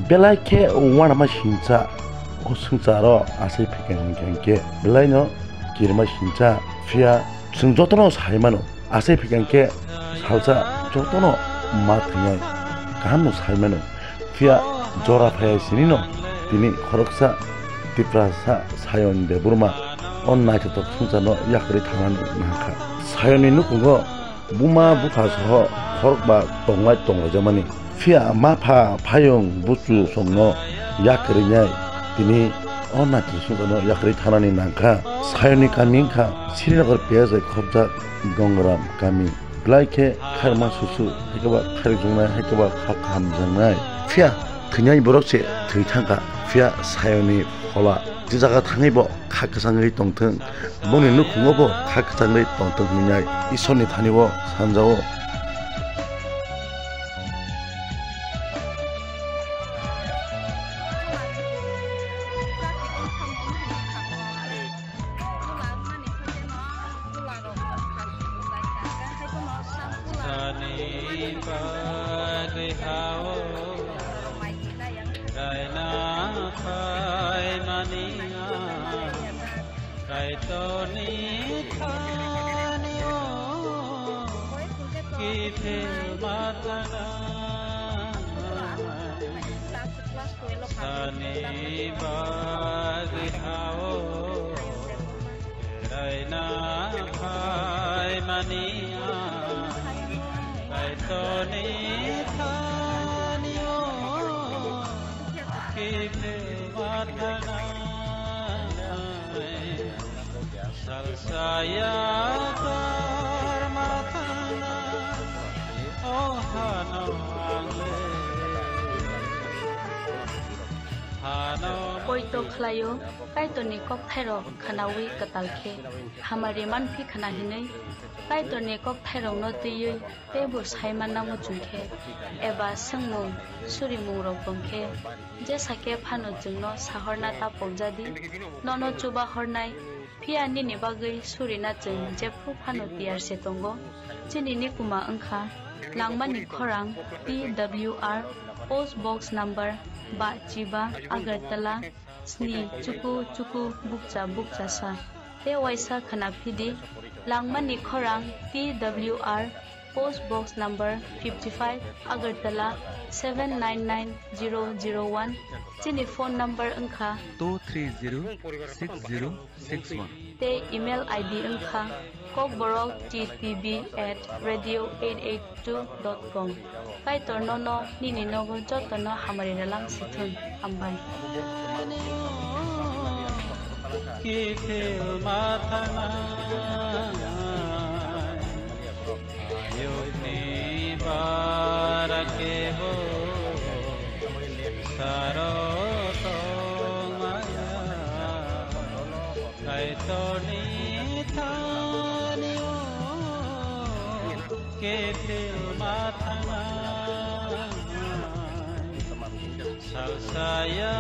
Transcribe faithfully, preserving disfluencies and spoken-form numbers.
Belai khe uanama singcha, o swngcharo asai phikang hwnkhe hwnkhe belaino kirima singcha. Phiya chwng jotono sai mano, asai phikang khe salsa jotono ma thwngnai kahamno sai mano. Phiya jora phaiya sinino tini khoroksa Tiprasa Sayon Debbarma o naithothok swngcharno yakarwi thangnani nangkha. Sayonni nukhungo buma bupha soho khorokba tonglai tonglaijamani. Phiya mapha phayung buchu songno yakarwi nai tini o naithothok swngcharno yakarwi thangnani nangkha. Sayonni kami wngkha Srinagar P S I khopjak Gongram kami. Belai khe kharma susu, hai khe ba kharwi chungnai, hai khe ba kha kaham jangnai. Phiya thwinai borok se thwi thangkha, phiya Sayonni phola je jaga thangwi bo kha kwchangwi tongthwng, bongni nukhungo bo kha kwchangwi tongthwng hwnwi nai Isorni thani o sanjao. Sani bagwi hao raina phaimani ang Kaitorni thani o kiphil ma thangnai. Sani bagwi hao raina phaimani ang Kaitorni thani o kiphil ma thangnai. Salsa yakar ma thangnai, o hano ang le. Hano Poito khlaio, Kaitorni kokthairok khwnaui kwtal khe hamari manphi khwna hinwi. Kaitorni kokthairokno twiwi teibo sai manna muchung khe, eba swngmung surimungrok tong khe, jesa khe phano chwngno sahorna ta pokjadi. Nono chuba hornai, phiya nini bagwi surina chwng jephru phano tiyar se tongo. Chini nikuma wngkha Langmani Khorang T W R, Post Box Number ba chiba, Agartala sni chuku chuku bukcha bukcha sa. Tei waisa khwna phidi, Langmani Khorang T W R, Post Box Number fifty five, Agartala seven nine nine zero zero one. Chini phone number wngkha two three zero six zero six one. Tei email I D wngkha kokborok T T B at radio eight eight two dot com. Kaitor nono nini nogo jotono hamari rwlang sithun. Hambai. Kiphil ma thangnai, ayukni bara kebo saro tongmaya. Kaitorni thani o kiphil ma thangnai, salsa ya